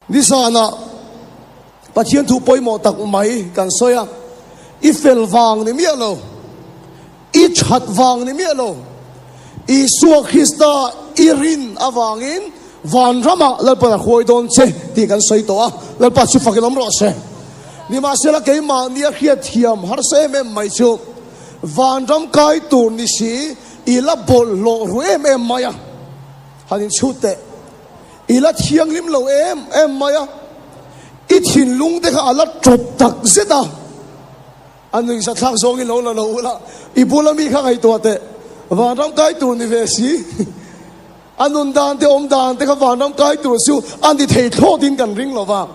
Nizanah Pathian thu pawimawh tak mai kan sawi a, i fel vang ni miah lo, i that vang ni miah lo, Isua Krista i rin avangin vanramah Lalpan a hruai dawn che tih kan sawi tawh a, Lalpa chu fakin awm rawh se. Nimahsela keimahni a hriatthiam harsa em em mai chu vanram kai tur ni si i la bawlhhlawh ru em em mai a, han inchhut teh. I la thianghlim lo em em mai a, i thinlung te kha a la tawp tak zet a, a nuihza thlak zawngin lo la lo ula, i bula mi kha ngaihtuah teh, vanram kai tur ni ve si, a nun dan te awm dan te kha vanram kai tur chu a ni thei thlawt in kan ring lo va,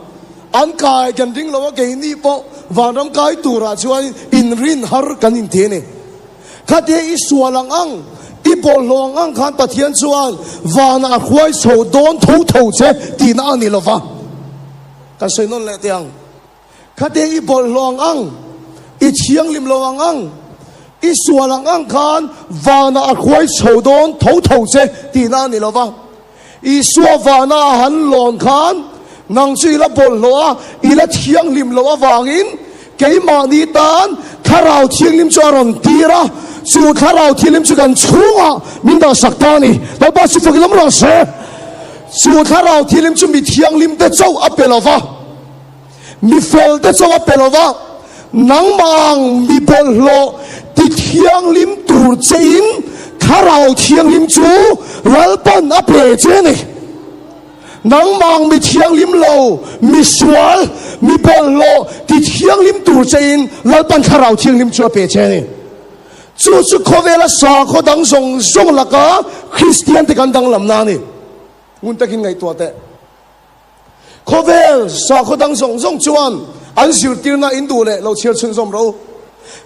an kai kan ring lo a, keini pawh vanram kai turah chuan inrin har kan inti a ni. Khatia i sual ang ang, i bawlhhlawh ang ang khan Pathian chuan vanah a hruai chho dawn tho tho che tihna a ni lo va. Kan sawi nawn leh teh ang. Khatia i bawlhhlawh ang ang, i thianghlim lo ang ang, i sual ang ang khan vanah a hruai chho dawn tho tho che tihna a ni lo va. Isua vana a han lawn khan nang chu i la bawlhhlawh a, i la thianghlim loh avangin keimahni tan Thlarau Thianghlim chu a rawn tir a, chu Thlarau Thianghlim chu kan chhungah min dahsak ta a ni. Lalpa chu fakin awm rawh se. Chu Thlarau Thianghlim chu mi thianghlimte chauh a pe lo va, mi felte chauh a pe lo va, nangmah ang mi bawlhhlawh ti thianghlim tur chein Thlarau Thianghlim chu Lalpan a pe che a ni. Nangmah ang mi thianghlim lo, mi sual, mi bawlhhlawh ti thianghlim tur chein Lalpan Thlarau Thianghlim chu a pe che a ni. Chu chu khawvela sakhaw dang zawng zawng laka Kristiante kan danglamna a ni. Ngun takin ngaihtuah teh. Khawvel sakhaw dang zawng zawng chuan an zirtirna in duh leh lo chhiar chhunzawm ro.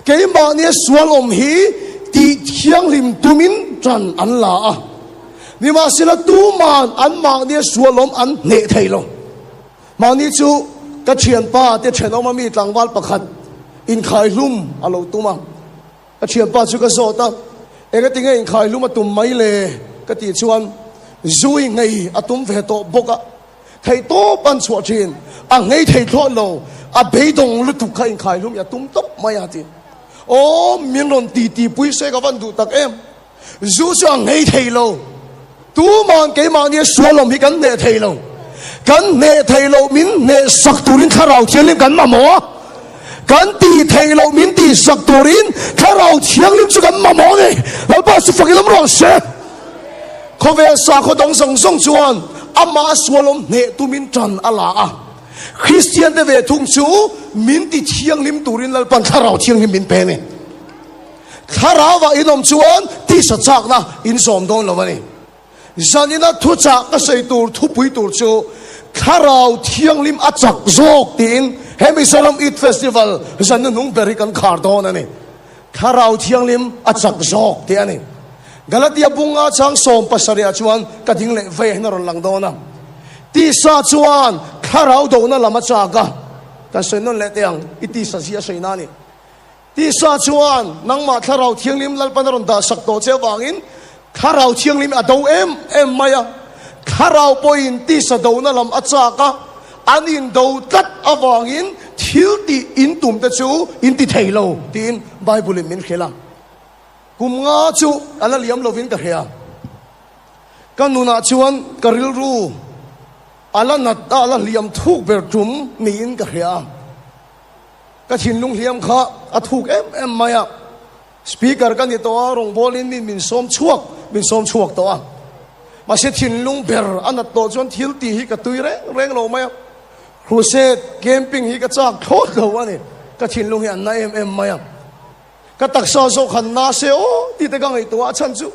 Keimahnia sual awm hi tih thianghlim tumin ṭan an la a. Nimahsela tuman anmahnia sual awm an hneh thei lo. Mahni chu ka ṭhianpa te ṭhenawm ami tlangval pakhat inkhaihlum a lo tum a. Ka thianpa chu ka zawt a, Engatinge inkhaihlum a tum mai le? ka tih chuan Zui nghei a tum ve tawh bawk a, theih tawp an chhuah thin, a nghei thei thlawt lo, a beidawng lutuk kha inkhaihlum i a tum tawp mai a ti. Aw, min rawn ti ti pui se ka van duh tak em? Zu chu a nghei thei lo, tuman keimahni a sualawm hi kan hneh thei lo. Kan hneh thei lo min hneh sak turin Thlarau Thianghlim kan mamawh a, kan tih theih loh min tih sak turin Thlarau Thianghlim chu kan mamawh a ni. Lalpa chu fakin awm rawh se. Khawvel sakhaw dang zawng zawng chuan amah a sualawm hneh tumin tan a la a. Kristian te ve thung chu min ti thianghlim turin Lalpan Thlarau Thianghlim min pe a ni. Thlarauah in awm chuan tisa chakna in zawm dawn lo a ni. Zanina thuchah ka sawi tur thupui tur chu Thlarau Thianghlim a chak zawk tiin he Mizoram Eid Festival zan hnuhnung ber hi kan khar dawn a ni. Thlarau Thianghlim a chak zawk tih a ni. Galatia bunga chang 70 ah chuan ka ding leh vei hian a rawn lang dawn a. Tisa chuan Thlarau dohna lam a chak a, kan sawi nawn leh teh ang, i tisa zia sawi na a ni. Tisa chuan nangmah Thlarau Thianghlim Lalpan a rawn dah sak tawh che avangin Thlarau Thianghlim a do em em mai a. Thlarau pawhin tisa dona lam a chak a, an indo tlat avangin thil tih in tum te chu in ti thei lo tiin Bible in min hrilh a. Kum nga chu a la liam lovin ka hria. Ka nunah chuan ka rilru a la nat a, a la hliam thuk ber tum niin ka hria a. Ka thinlung hliam kha a thuk em em mai a, Speaker ka ni tawh a, rawngbawlin mi min sawm chhuak min sawm chhuak tawh a. Mahse thinlung ber a nat tawh chuan thil tih hi ka tui reng reng lo mai a, crusade, camping hi ka chak thlawt lo a ni. Ka thinlung hi a na em em mai a. Ka taksa zawk han na se aw tih te ka ngaihtuah a chhan chu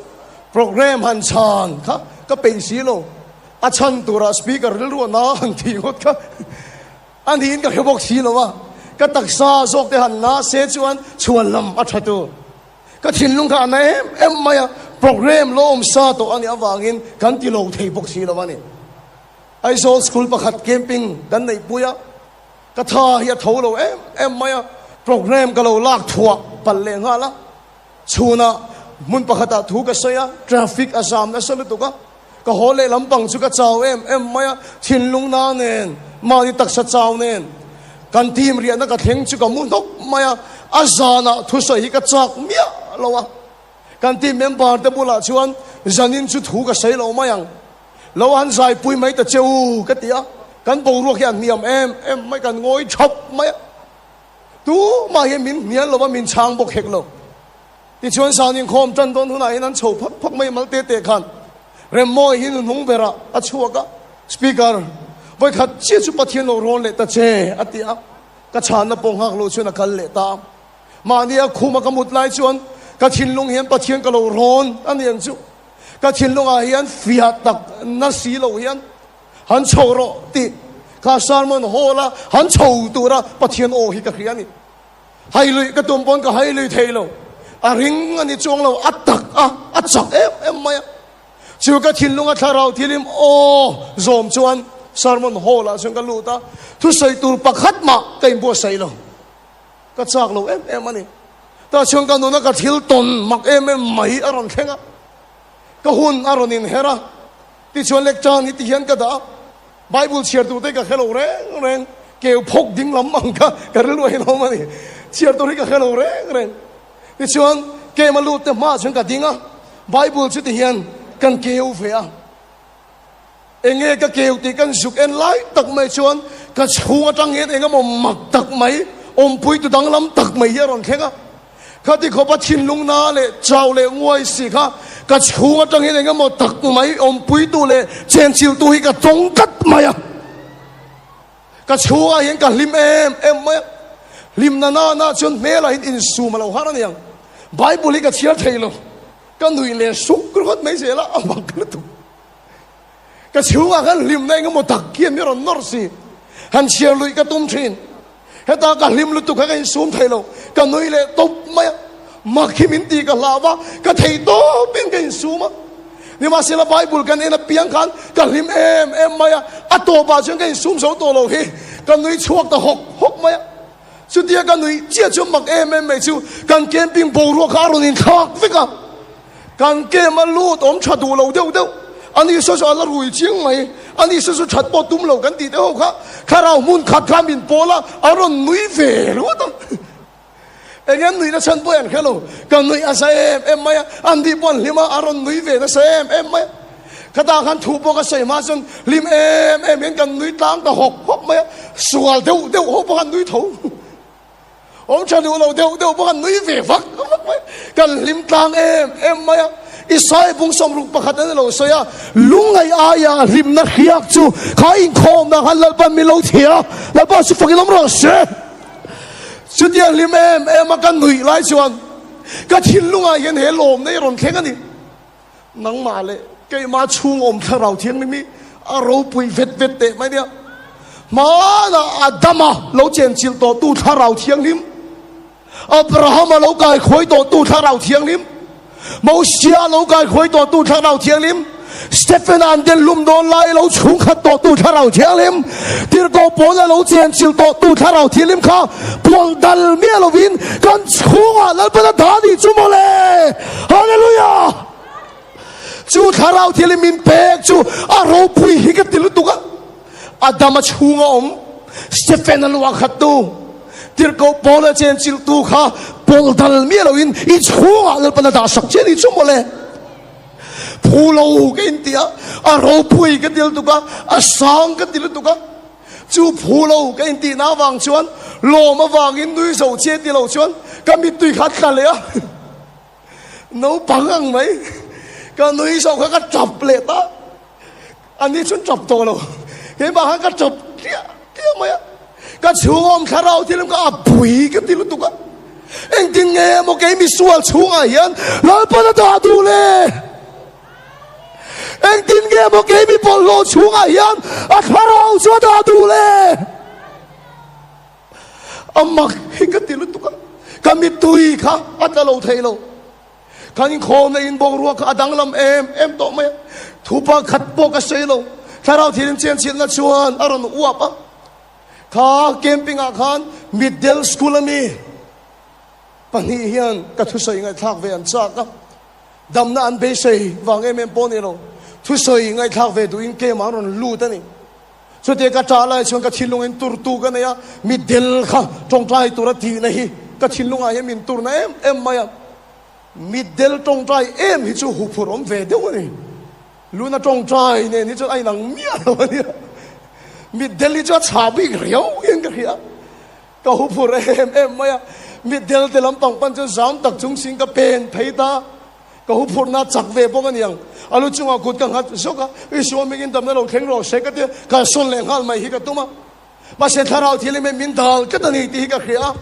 program han chhan kha ka peih si lo. A chhan turah speaker rilru a na han tih ngawt kha. A niin ka hre bawk si lo a, ka taksa zawk te han na se chuan chhuan lam a tha tur. Ka thinlung kha a na em em mai a, program lo awm sa tawh a nih avangin kan ti lo thei bawk si lo a ni. Aizawl school pakhat camping kan neih pui a, ka tha hi a tho lo em em mai a, program ka lo lak thuah palh leh nghal a, chhunah hmun pakhatah thu ka sawi a, traffic a zam nasa lutuk a. Ka haw leh lampang chu ka chau em em mai a, thinlung na nen, mahni taksa chau nen kan team riahna ka thleng chu ka mu hnawk mai a, a zanah thusawi hi ka chak miah lo a. Kan team member te bulah chuan zanin chu thu ka sawi lo mai ang, lo han zaipui mai ta che u ka ti a, kan boruak hi a hniam em em mai, kan ngawi thap mai a, tumah hian min hnial lo va, min chhang bawk hek lo. Tichuan zan inkhawm tan dawn hunah hian an chho phak phak mai mal te te khan Remmawi hi nuhnung berah a chhuak a, Speaker, vawikhat chiah chu Pathian lo rawn leh ta che a ti a, ka chhanna pawh nghak lo chuan a kal leh ta a. Mahni a khuma ka mut lai chuan ka thinlung hian Pathian ka lo rawn a ni ang chu. Ka thinlungah hian fiah tak na si lo hian han chho rawh tih kha sermon hall a han chho tura Pathian aw hi ka hria a ni. Hai luih ka tum pawn ka hai lui thei lo. A ring a ni chuang lo, a tak a, a chak em em mai a. Chu ka thinlunga thlarau thilim aw zawm chuan sermon hall ah chuan ka lut a, thusawi tur pakhat mah ka inbuatsaih lo. Ka chak lo em em a ni. Tah chuan ka nuna ka thil tawn mak em em mai a rawn thleng a, ka hun a rawn inher a, tichuan lectern hi tihian ka dah a, Bible chhiar tur te hi ka hre lo reng reng, keu phawk ding lam ang kha ka rilru a inawm a ni, chhiar tur hi ka hre lo reng reng. Tichuan kem a lut te hmaah chuan ka ding a, Bible chu tihian kan keu ve a. Enge ka keu tih kan zuk en lai tak mai chuan ka chhung atang hian eng emaw mak tak mai, awmpui tu danglam tak mai hi a rawn thleng a. Khati khawpa thinlung na leh chau leh nguai si kha ka chhung atang hian eng emaw tak mai awmpui tu leh chenchilh tu hi ka tawng tlat mai a. Ka chhungah hian ka hlim em em mai a. Hlimna nana chuan hmelah hian insum a lo har a niang. Bible hi ka chhiar thei lo. Ka nuih leh suk ringawt mai zel a, a mak lutuk. Ka chhungah khan hlimna eng emaw tak hian mi rawn nawr si. Han chhiar luih ka tum thin. Heta ka hlim lutuk kha ka insum thei lo. Ka nui leh tawp mai a. Mak hi min tih ka hlau va, ka thei tawpin ka insum a. Nimahsela Bible kan en apiang khan ka hlim em em mai a. A tawpah chuan ka insum zo tawh lo hi. Ka nui chhuak ta hawk hawk mai a. Chutia ka nuih chiah chu mak em em mai chu kan camping boruak kha a rawn inthlak vek a. Kan kem a lut awm tha duh lo deuh deuh. Ani saw chu a la rui chiang mai. Ani saw chu that pawh tum lo kan tih te ho kha thlarau hmun khat kha min pawl a, a rawn nui ve ringawt a. Eng an nuihna chhan pawh an hre lo. Ka nuih a za em em mai a, an nih pawh an hlim a, a rawn nui ve nasa em em mai a. Khatah khan thu pawh ka sawi hma chuan hlim em em hian kan nui tlang ta hawk hawk mai a, sual deuh deuh ho pawh khan nui tho. Awm tha duh lo deuh deuh pawh kan nui ve vak vak mai. Kan hlim tlang em em mai a. Isai bung 61 an lo sawi a, lungngaih aia hlimna hriak chu kha inkhawmna khan Lalpan min lo thia a, Lalpa chu fakin awm rawh se. Chutia hlim em em a ka nuih lai chuan ka thinlungah hian he lawmna hi rawn thleng a ni. Nangmah leh keimah chhung awm thlarau thianghlim hi a ropui vet vet teh mai nia. Hmanah Adama lo chenchilh tawhtu thlarau thianghlim, Abrahama lo kaikhuai tawhtu thlarau thianghlim, Mosia lo kaikhuai tawhtu thlarau thianghlim, Stephena an den hlum dawn lai lo chhungkhat tawhtu thlarau thianghlim, Tirhkoh Paula lo chenchilh tawhtu thlarau thianghlim kha pawlh dal miah lovin kan chhungah Lalpan a dah nih chu mawle! Hallelujah! Chu thlarau thianghlim min pek chu a ropui hi ka ti lutuk a. Adama chhunga awm Stephen-a luah khattu, Tirhkoh Paula chenchilhtu kha pawlh dal miah lovin i chhungah Lalpan a dah sak che nih chu mawle! Phu lo ka inti a, a ropui ka ti lutuk a, a sang ka ti lutuk a. Chu phu lo ka intihna avang chuan lawm avangin nui zo che ti lo chuan ka mittui kha a tla leh a. Naupang ang mai ka nui zo kha ka tap leh ta. Ani chuan tap tawh lo. Keimah khan ka tap tliah tliah mai a. Ka chhungawm thlarau thil ka a pui ka ti lutuk a. Engtin nge maw kei misual chhungah hian Lalpan a dah duh le? Engtin nge maw kei mi bawlhhlawh chhungah hian a thlarau chu a dah duh le? A mak hi ka ti lutuk a. Ka mittui kha a tla lo thei lo. Kan inkhawmna in boruak kha a danglam em em tawh mai a. Thu pakhat pawh ka sawi lo. Thlarau thil inchianchilhna chuan a rawn uap a. Kha camping ah khan Middle School ami pahnih hian ka thusawi ngaihthlak ve an chak a. Damna an beisei vang em em pawh ni lo. Thusawi ngaihthlak ve duhin camp ah an rawn lut a ni. Chutia ka ṭah lai chuan ka thinlungin turtu ka nei a, mitdel kha ṭawngṭai tura tihna hi ka thinlungah hian min turna em em mai a. Mitdel ṭawngṭai em hi chu huphurh awm ve deuh a ni. Luna ṭawngṭai nen hi chuan a inang miah lo a nia. Mitdel hi chu a chhah bik riau hian ka hria. Ka huphurh em em mai a, mitdel te lampang pan chuan zam tak chung siin ka pen phei ta. Ka huphurhna chak ve bawk a niang. A lu chungah kut ka nghat zawk a, Isua mingin damna lo thleng rawh se ka ti a, kalsawn leh nghal mai hi ka tum a. Mahse thlarau thil hi min dal tlat a ni tih hi ka hria a,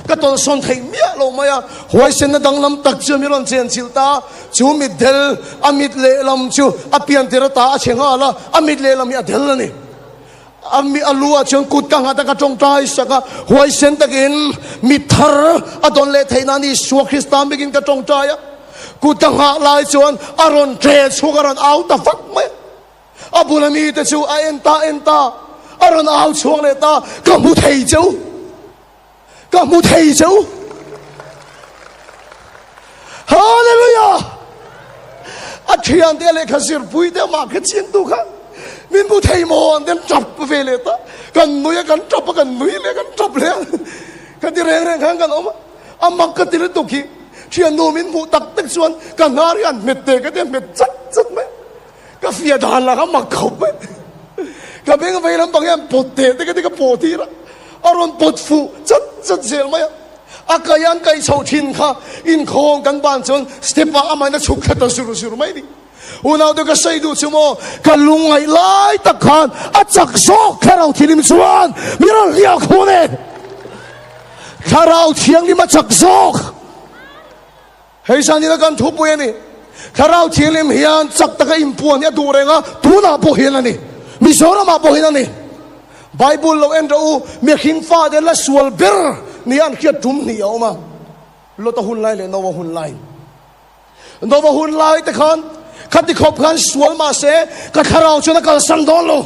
ka tawlhsawn theih miah lo mai a. Huaisenna danglam tak chu min rawn chenchilh ta a, chu mitdel a mit lehlam chu a piantir ata a chhe nghal a, a mit lehlam hi a del a ni. A mi a lu ah chuan kut ka nghat a, ka tawngtai sak a, huaisen takin mit thar a dawn leh theih nan Isua Krista mikin ka tawngtai a. Kut ka nghah lai chuan a rawn ṭe chhuak a rawn au ta vak mai a. A bula mite chu a en ta en ta, a rawn au chhuak leh ta, Ka hmu thei che u! Ka hmu thei che u! Hallelujah! A thiante a lehkha zirpui te amah kha chiangtu kha min hmu thei maw an ten tap ve leh ta. Kan nui a, kan tap a, kan nui leh kan tap leh a. Ka ti reng reng khan kan awm a. A mak ka ti lutuk hi. Thiannu min hmuh tak tak chuan ka hnar hi an hmet teh ka ti a, hmet chat chat mai. Ka fia dan lah kha mak khawp mai. Ka beng vei lampang hian pawt teh te ka ti ka pawh tir a, a rawn pawt fuh chat chat zel mai a. A kai an kaih chhoh thin kha inkhawng kan ban chuan step ah amahin a chhuk thla ta zur zur mai ni. Unaute ka sawi duh chu maw, ka lungngaih lai tak khan a chak zawk Thlarau Thianghlim chuan min rawn hliah khun e. Thlarau Thianghlim a chak zawk. Hei zanina kan thupui a ni. Thlarau Thianghlim hian chak taka inpuan hi a duh reng a, tunah pawh hian a ni. Mizoramah pawh hian a ni. Bible lo en rawh u, mihring fate la sual ber nia an hriat tum hnih a awm a, Lota hun lai leh Noah hun lai. Noah hun lai te khan khati khawp khan sual mah se ka thlarau chuan a kalsan dawn lo.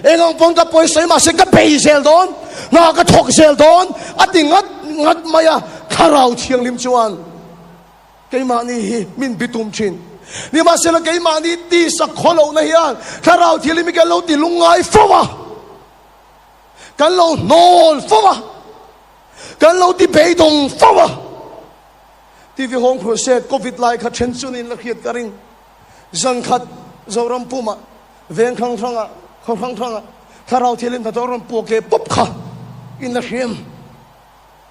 Eng ang pawn ka pawisawi mah se ka bei zel dawn, hna ka thawk zel dawn a ti ngat ngat mai a, Thlarau Thianghlim chuan keimahni hi min bitum thin. Nimahsela keimahni tisa khawlohna hian Thlarau Thianghlim hi kan lo ti lungngai fo a, kan lo hnawl fo a, kan lo ti beidawng fo a. TV Home Crusade Covid lai kha then chunin la hriat ka ring. Zan khat Zoram pumah veng hrang hrangah, khaw hrang hrangah Thlarau Thianghlim hnathawh rawn puak leh pawp kha in la hriam.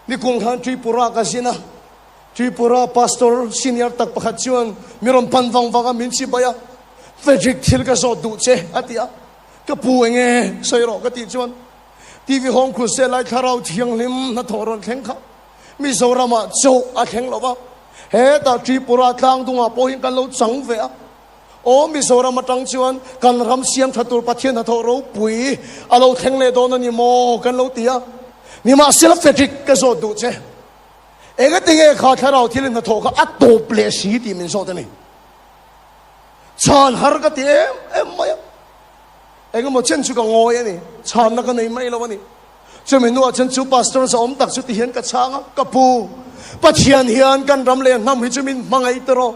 Nikum khan Tripura ka zin a, Tripura pastor senior tak pakhat chuan mi rawn pan vang vang a, min chibai a, Frederick thil ka zawt duh che a ti a, ka pu enge sawi rawh ka tih chuan TV Home Crusade lai Thlarau Thianghlim hnathawh rawn thleng kha Mizoramah chauh a thleng lo va, hetah Tripura tlangdungah pawhin kan lo chang ve a. Aw Mizoram atang chuan kan ram siam tha tur Pathian hnathawh ropui a lo thleng leh dawn a ni maw kan lo ti a. Nimahsela Frederick ka zawt duh che. Engatinge kha thlarau thil in hnathawh kha a tawp leh si tih min zawt a ni. Chhan har ka ti em em mai a. Engemaw chen chu ka ngawi a ni. Chhanna ka nei mai lo a ni. Chumi hnuah chuan chu pastor zahawm tak chu ti hian ka chhang a, Ka pu, Pathian hian kan ram leh hnam hi chu min hmangaih tawh.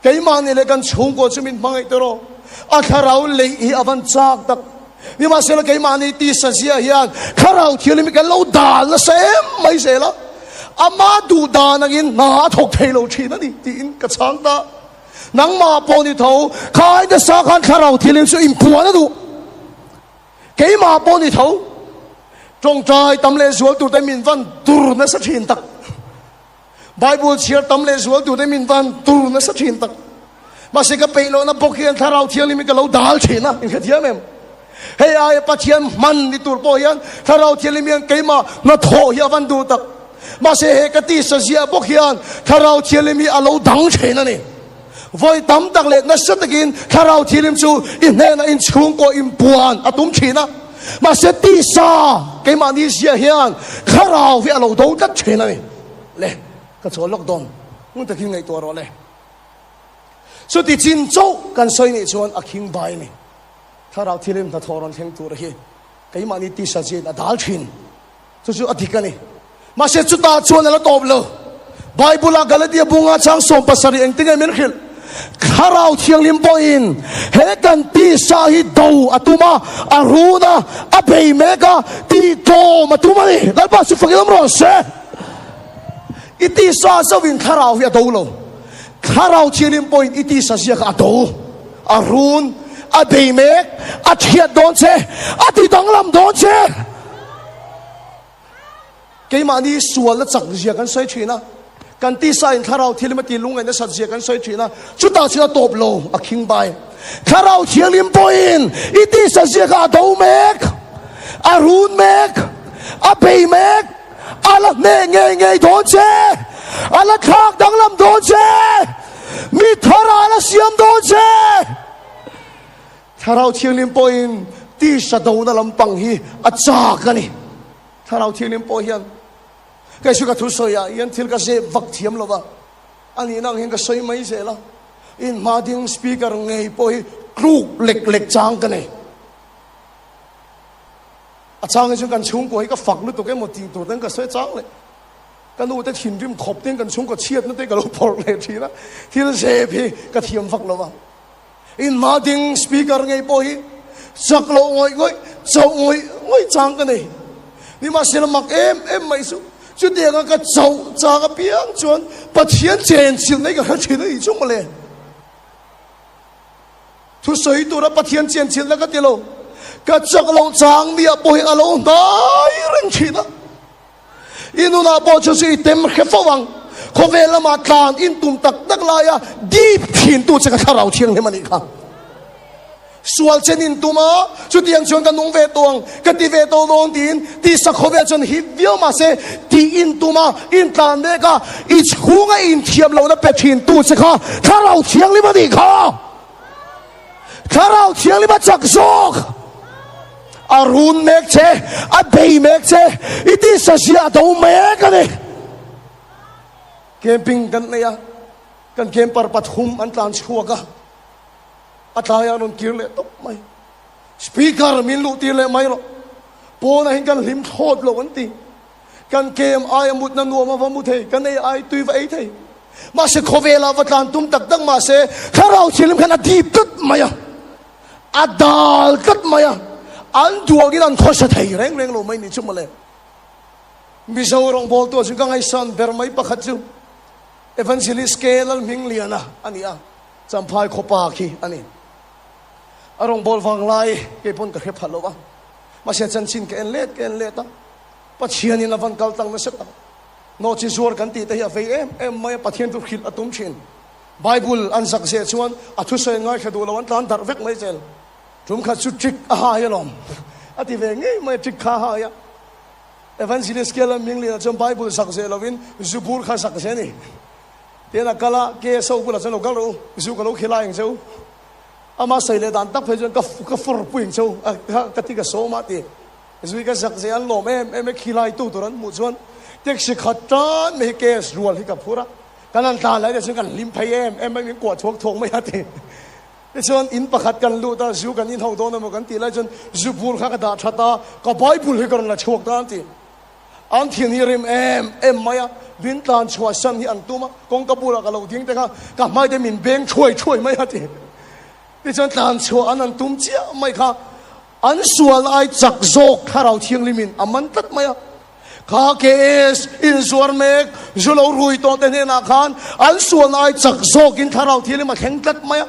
Keimahni leh kan chhungkaw chu min hmangaih tawh rawh. A thlarau leih hi a van chak tak. Nimahsela keimahni tisa zia hian thlarau thianghlim hi kan lo dal nasa em mai zel a, ama duh dan angin hna a thawk thei lo thin a ni tiin ka chhang ta. Nangmah pawh ni tho, khai nasa khan thlarau thianghlim chu inpuan a duh. Keimah pawh ni tho, tawngtai tam leh zual turte min van tur nasa thin tak. Bible chhiar tam leh zual tute min van tur nasa thin tak. Mahse ka peih lohna bawk hian Thlarau Thianghlim hi ka lo dal thin a, inhrethiam em? Hei aia Pathian hman ni tur pawh hian Thlarau Thianghlim hian keimah hnathawh hi a van duh tak. Mahse he ka tisa ziah bawk hian Thlarau Thianghlim hi a lo dang thin a ni. Vawi tam tak leh nasa takin Thlarau Thianghlim chu i hnenah inchhungkaw inpuan a tum thin a. Mahse tisa keimahni ziah hian Thlarau hi a lo do tlat thin a ni. Le, ka chawl lawk dawn. Ngun takin ngaihtuah rawh le. Chuti chin chauh kan sawi nih chuan a khing bai a ni. Thlarau Thianghlim hnathawh rawn thleng tur hi keimahni tisa ziain a dal thin. Chu chu a dik a ni. Mahse chutah chuan a la tawp lo. Bible-ah Galatia bunga chang 17 engtin nge min hrilh? Thlarau Thianghlim pawhin he kan tisa hi do a tum a, a run a, a bei mek a, tihtlawm a tum a ni. Lalpa chu fakin awm rawh se. I tisa zauhin Thlarau hi a do lo. Thlarau Thianghlim pawhin i tisa zia kha a do, a run, a bei mek, a thiat dawn che, a ti danglam dawn che. Keimahni sualna chak zia kan sawi thin a, kan tisa in Thlarau Thianghlim a ti lungngaih nasat zia kan sawi thin a, chutah chuan a tawp lo, a khing bai. Thlarau Thianghlim pawhin i tisa zia kha a do mek, a run mek, a bei mek, a la hneh ngei ngei dawn che, a la thlak danglam dawn che, mi thar ah a la siam dawn che. Thlarau Thianghlim pawhin tisa dona lampang hi a chak a ni. Thlarau Thianghlim pawh hian kei chu ka thusawi ah hian thil ka zep vak thiam lo va, a nihna ang hian ka sawi mai zel a, inhma ding speaker ngei pawh hi tluk lek lek chang ka nei. A chang hi chuan kan chhungkua hi ka fak lutuk emaw tih tur ten ka sawi chang leh ka nu te thinrim khawp ten kan chhungkua chhiatna te ka lo phawrh leh thin a, thil zep hi ka thiam vak lo va. Inhma ding speaker ngei pawh hi chak loh ngawih ngawih, chauh ngawih ngawih chang ka nei. Nimahsela mak em em mai chu, chutianga ka chauh chang apiang chuan Pathian chenchilh nei ka hre thin a nih chu mawle. Thusawi tura Pathian chenchilhna ka ti lo, ka chak loh chang miah pawh hi a lo hnai reng thin a. I nunah pawh chu chu i tem hre fo ang. Khawvel lamah tlan in tum tak tak laia dip thintu che ka thlarau thianghlim a nih kha. Sual chen in tum a, chutiang chuan ka nung ve tawh ang, ka ti ve tawh dawn tiin tisa khawvel chuan hip viau mahse tih in tum a, in tlan mek a, i chhunga inthiam lohna pe thintu che kha thlarau thianghlim a nih kha. Thlarau Thianghlim a chak zawk. A run mek che, a bei mek che, i tisa zia a do mek a ni. Camping kan nei a, kan camper pathum an tlan chhuak a, a tlaiah an rawn kir leh tawp mai. Speaker min luh tir leh mai rawh, pawnah hian kan hlim thlawt lo an ti. Kan kem aia mutna nuam a va mu thei, kan ei ai tui va ei thei. Mahse khawvelah va tlan tum tak tak mahse Thlarau Thianghlim khan a dip tlat mai a, a dal tlat mai a, an duangin an khawsa thei reng reng lo mai ni chu mawle. Mizo rawngbawltu ah chuan ka ngaihsan ber mai pakhat chu Evangelist K Lalhmingliana a ni a, Champhai khawpa khi a ni. A rawngbâwl vang lai kei pawn ka hre pha lo a, mahse chanchin ka en let ka en let a, Pathianin a van kal tlang nasa tak. Nawhchi zuar kan tih te hi a vei em em mai a, Pathian chu hrilh a tum thin. Bible an zak zeh chuan a thusawi an ngaithla duh lo, an tlan darh vek mai zel. Tum khat chu trick a hai alawm a ti ve ngei mai a, trick kha a hai a. Evangelist Kela Mingliana chuan Bible zak zeh lovin zu bur kha zak zeh a ni. Tihian a kal a, KSO bulah chuan lo kal rawh u, zu ka lo khilai ang che u. Ama sawi leh dan tak phei chuan ka ka fawr pui ang che u a ka ti ka sawm a ti. Zui ka zak zeh an lawm em em e, khilai tu tur an hmuh chuan taxi khat tan mai hi cash rual hi ka phur a, kan han tlan lai te chuan kan hlim phei em em mai, min kuah thuak thuak mai a ti. Tichuan in pakhat kan lut a, zu kan inho dawn emaw kan tih lai chuan zu bur kha ka dah that a, ka Bible hi ka rawn la chhuak ta an ti. An thin hi rim em em mai a, min tlan chhuah san hi an tum a, kawngka bulah ka lo ding te kha ka hmai te min beng thuai thuai mai a ti. Tichuan tlan chhuah an han tum chiah mai kha an sual ai chak zawk Thlarau Thianghlimin a man tlat mai a. Kha KS inzuar mek zu lo rui tawh te hnenah khan an sual ai chak zawkin Thlarau Thianghlim a thleng tlat mai a.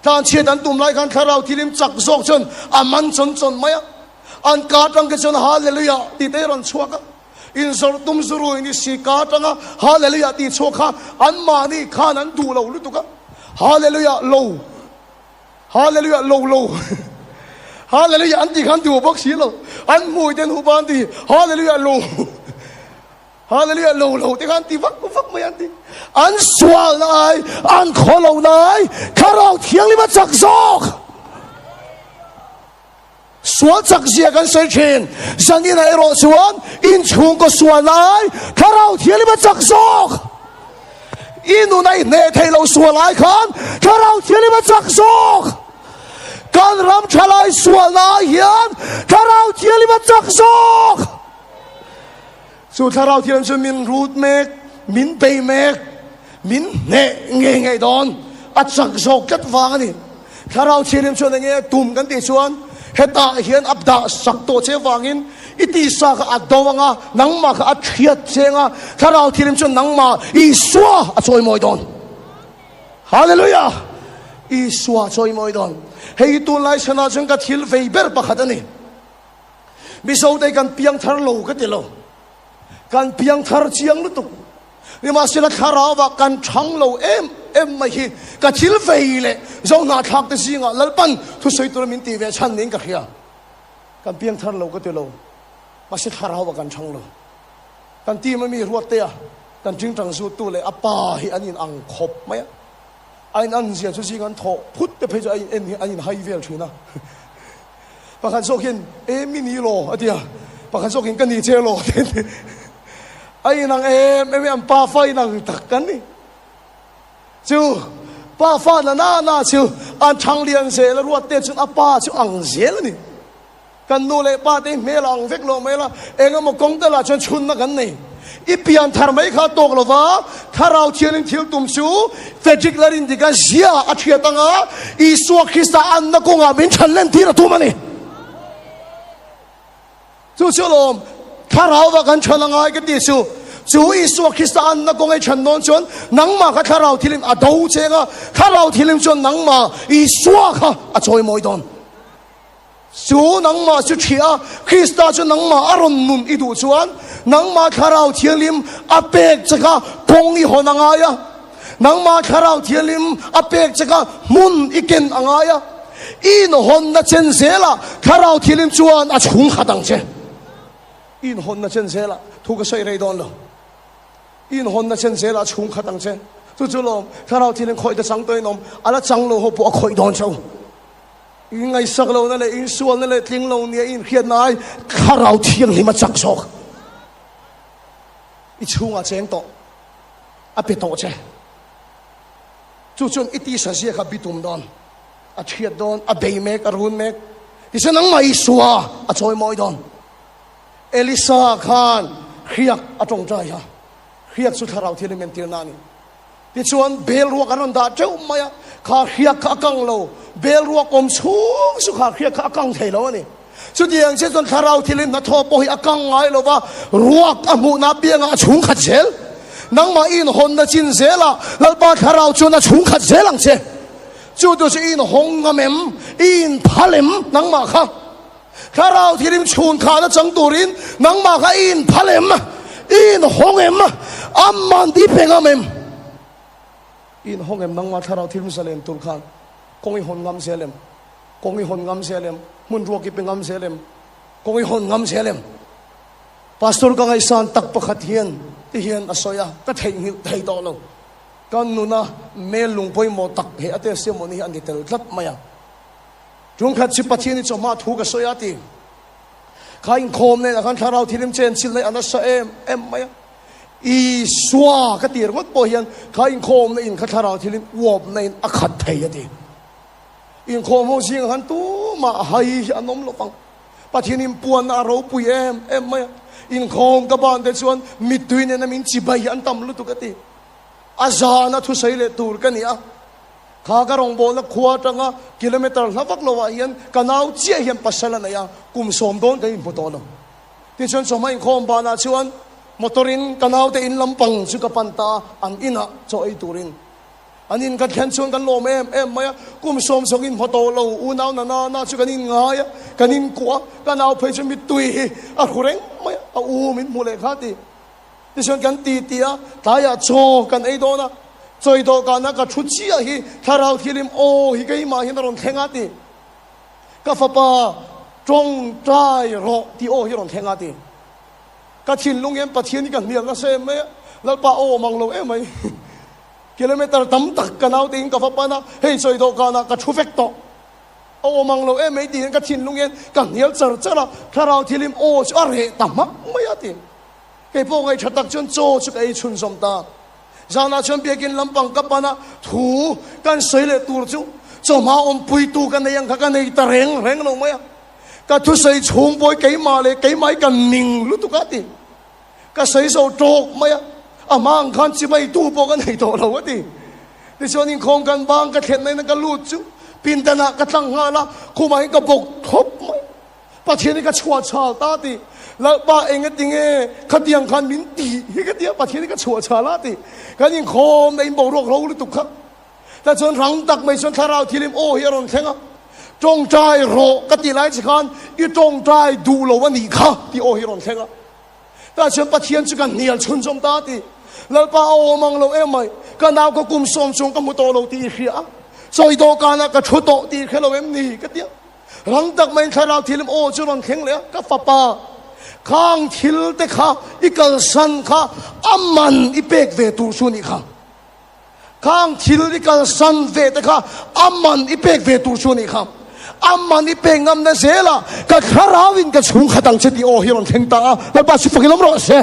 Tlan chhiat an tum lai khan Thlarau Thianghlim chak zawk chuan a man chawn chawn mai a. An ka atang te chuan Hallelujah tih te rawn chhuak a, inzawrh tum zu rui ni si ka atanga Hallelujah tih chhuak kha anmahni khan an duh lo lutuk a, Hallelujah lo, Hallelujah lo lo, Hallelujah an tih khan duh bawk si lo, an hmui ten hup a an ti Hallelujah lo, Hallelujah lo lo te khan ti vak vak mai an ti. An sual lai, an khaw lo lai, Thlarau Thianghlim a chak zawk. Sual chak zia kan sawi thin. Zaninah erawh chuan inchhungkaw sual lai Thlarau Thianghlim a chak zawk. I nun a i hneh theih loh sual ai khan Thlarau Thianghlim a chak zawk. Kan ram tha lai sualna ah hian Thlarau Thianghlim a chak zawk. Chu Thlarau Thianghlim chu min rut mek, min bei mek, min hneh ngei ngei dawn. a chak zawk tlat vang a ni. Thlarau Thianghlim chuan enge a tum kan tih chuan hetah hian a dah sak tawh che vangin i tisa kha a do anga nangmah kha a thiat che anga Thlarau Thianghlim chuan nangmah Isua a chawimawi dawn. Hallelujah! Isua a chawimawi dawn. Hei hi tunlai chhanah chuan ka thil vei ber pakhat a ni. Mizote hi kan piangthar lo ka ti lo. Kan piangthar chiang lutuk. Nimahsela thlarauah kan chhang lo em em mai hi ka thil vei leh Zohnahthlak te zingah Lalpan thusawi tura min tih ve chhan niin ka hria. Kan piangthar lo ka ti lo, mahse thlarauah kan chhang lo. Kan team a mi Ruattea kan tingtang zuttu leh a pa hi an inang khawp mai a. A in an zia chu zing an thawh phut te phei chu a in en hi an in hai vel thin a. Pakhat zawk hian e mi ni law a ti a, pakhat zawk in ka ni che law te an ti. A in ang em em i an pa fa in ang tak kan ni. Chu pa fa na na na chu an thang lian zel a ruat te chuan a pa chu ang zel a ni. Kan nu leh pa te hi hmel a ang vek lo mai la, eng emaw kawng te lah chuan chhunna kan nei. I pian thar mai kha tawk lo va, Thlarau Thianghlim thil tum chu Frederick Larindika zia a thiat anga Isua Krista anna kawngah min chhan len tir a tum a ni. Chu chu alawm Thlarauva kan chhan angai ka tih chu. Chu Isua Krista anna kawng ei chhan dawn chuan nangmah kha Thlarau Thianghlim a do cheng a, Thlarau Thianghlim chuan nangmah Isua kha a chawimawi dawn. Chu nangmah chu ṭhih a, Krista chu nangmah a rawn nun i duh chuan nangmah Thlarau Thianghlim a pek che kha kawng i hawn a ngai a, nangmah Thlarau Thianghlim a pek che kha hmun i ken a ngai a, i inhawnna chen zelah Thlarau Thianghlim chuan a chhung khat ang che. I inhawnna chen zelah thu ka sawi rei dawn lo. I inhawnna chen zelah a chhung khat ang che. Chu chu lawm Thlarau Thianghlim khawih ta chang tawhin awm, a la chang lo ho pawh a khawih dawn chauh. In ngaihsak lohna leh insualna leh tling lo nia i inhriatna ai Thlarau Thianghlim a chak zawk. I chhungah cheng tawh, a pe tawh che. Chu chuan i tisa zia kha bitum dawn, a thiat dawn, a bei mek, a run mek. Tichuan nangmah Isua a chawimawi dawn. Elisa khan hriak a tawngtai a, hriak chu Thlarau Thianghlim entirna a ni. Tichuan, bel ruak an rawn dah teuh mai a, kha hriak kha a kang lo. Bel ruak awm chhung chu kha hriak kha a kang thei lo a ni. Chutiang chiah chuan thlarau thilin hnathawh pawh hi a kang ngai lo va, ruak a hmuhna apiangah a chhung khat zel. Nangmah i inhawnna chin zelah Lalpa thlarau chuan a chhung khat zel ang che. Chu tu chu i inhawng ngam em? I inphal em nangmah kha? Thlarau thirim chhun khahna chang turin nangmah kha i inphal em? I inhawng em? Amman ti pe ngam em? I inhawng em nangmah thlarau thirim zalen tur khan kawng i hawn ngam zel em? Kawng i hawn ngam zel em? Hmun ruak i pe ngam zel em? Kawng i hawn ngam zel em? Pastor ka ngaihsan tak pakhat hian ti hian a sawi a, ka theihnghilh thei tawh lo. Kan nuna mel lung pawimawh tak he a testimony hi a ni tel tlat mai a. Chungkhat chu Pathian i chawhma thu ka sawi a ti. Kha inkhawm nen ah khan thlarau thilim chen chilh na a nasa em em mai a. Isua ka ti ringawt pawh hian kha inkhawm na in kha thlarau thilim uap na in a khat thei a ti. Inkhawm ho zingah khan tumah hai hi an awm lo vang. Pathian inpuanna a ropui em em mai a. Inkhawm ka ban te chuan mittui nena min chibai hi an tam lutuk a ti. A zana thusawi leh tur ka ni a. Kha ka rawngbawlna khua atanga kilometre hla vak lovah hian ka nau chiah hian pasal a nei a, kum sawm dawn kan inhmu tawh lo. Tichuan chawhma inkhawm banah chuan motor in ka naute in lampang chu ka pan ta a, an inah chaw ei turin. An in ka thlen chuan kan lawm em em mai a, kum sawm sawk inhmu tawh lo unau na na na chu kan inngai a, kan inkuah a, ka nau phei chu mittui hi a hru reng mai a, a u min hmu leh kha ti. Tichuan kan ti ti a, tlaiah chaw kan ei dawn a, chawi dawhkana ka thu chiah hi Thlarau Thianghlim aw hi keimah hian a rawn thleng a ti. Ka fapa tawngtai rawh tih aw hi a rawn thleng a ti. Ka thinlung hian Pathian hi ka hnial nasa em mai a, Lalpa aw awm ang lo em mai. Kilometer tam tak ka naute in ka va pan a, hei chawi dawhkanah ka thu vek tawh. A awm ang lo em mai tiin ka thinlung hian ka hnial char char a, Thlarau Thianghlim aw chu a reh ta hmak mai a ti. Kei pawh ngaihṭha tak chuan chaw chu ka ei chhunzawm ta. Zanah chuan biakinn lampang ka pan a, thu kan sawi leh tur chu chawhma awmpuitu ka nei ang kha ka nei ta reng reng lo mai a. Ka thusawi chhung pawh hi keimah leh keimah hi ka ning lutuk a ti. Ka sawi zo tawk mai a, a hma ang khan chimaitu pawh ka nei tawh lo a ti. Tichuan inkhawm kan bang ka thlenna in ka lut chu pindanah ka tlang nghal a, khumah hian ka bawk thlawp mai. Pathian hi ka chhuah chhal ta ti. Lalpa eng atinge khatiang khan min ti hi ka tia Pathian hi ka chhuah chhal a ti. Kan inkhawm na in boruak ro lutuk kha. Tah chuan rang tak mai chuan thlarau thilim aw hi a rawn thleng a. Tawngtai rawh ka tih lai che khan i tawngtai duh lo a nih kha tih aw hi a rawn thleng a. Tah chuan Pathian chu ka hnial chhunzawm ta a ti. Lalpa a awm ang lo em mai, ka nau ka kum sawm chung ka hmu tawh lo tih i hria a, sawi dawhkanah ka thu tawh tih i hre lo em ni? ka ti a. Rang tak maiin thlarau thilim aw chu rawn thleng leh a, ka fapa, khang thil te kha i kalsan kha a man i pek ve tur chu a nih kha. Khang thil i kalsan ve te kha a man i pek ve tur chu a nih kha. A man i pek ngamna zela ka thlarauin ka chhung khat ang che tih aw hi a rawn thleng ta a, Lalpa chu fakin awm rawh se.